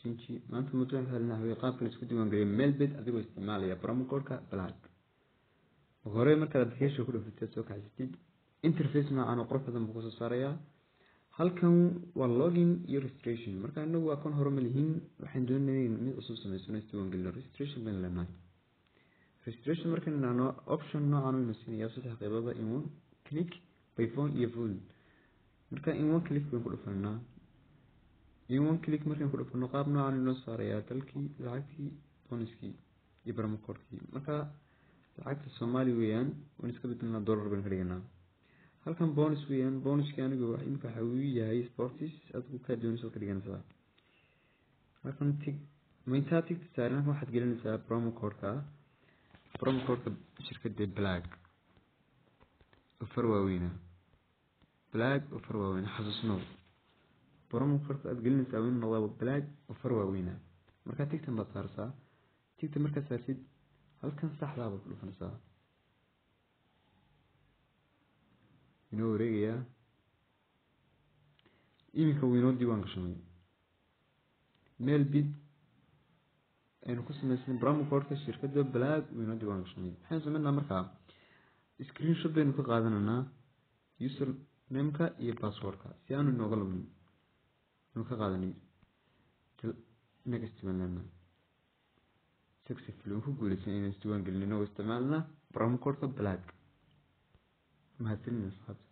Exchange. Maanta mawduucan ka hadlina waxa qaabka la isku diiwaangeliyo Melbet adigoo isticmaalaya promo code-ka Black. Hore markaad application ku dhufatid, soo kaxsatid, interface noocan oo qurux badan buu kusoo saarayaa. Halkan waa login iyo registration. Marka inagu akoon hore ma lihin, waxaan doonaynaa in mid cusub samaysano, isdiiwaangelino. Registration baynu leenahay. Registration markaan idhaahno, option noocan uu siinaya saddex qeybood: in one click, by phone iyo full. Marka in one click baynu ku dhufanaa. In one click markaan ku dhufano, qaab noocan inoo saarayaa: dalkii, lacagtii, bonuskii iyo promo code-kii. Marka lacagta Soomaali weeyaan, waan iska bedelnaa, dollar baynu ka dhiganaa. Halkan bonus weeyaan. Bonuskii anigu imika waxa uu yahay sports, adigu kaa doonaysa ka dhiganaysaa. Halkan tick ma intaa tickta saaran, halkan waxaad gelinaysaa promo code-ka, promo code-ka shirkadda Black ofar waaweyna, Black ofar waaweyna. Xasuusnow, promo code-ka aad gelinaysaa waa inuu noqdaa Black ofar waaweyna. Markaa ticktan baad saarsaa. Tickta markaad saartid, halkan saxdaa baad ku dhufanaysaa. Inoo wareegayaa. Iminka wuu inoo diiwaan gashamay Melbet aynu ku sameysnay promo code-ka shirkadda Black. Wuu inoo diiwaan gashamay. Maxaynu sameynaa markaa? Screenshot baynu ka qaadanaynaa user nameka iyo passwordka si aanu inooga lumin. Aynu ka qaadanay. Next baan leenahay. Successfully waan ku guuleysan inaan isdiiwaan gelino inagoo isticmaalna promo code-ka Black. Mahadsanid, asxaabta.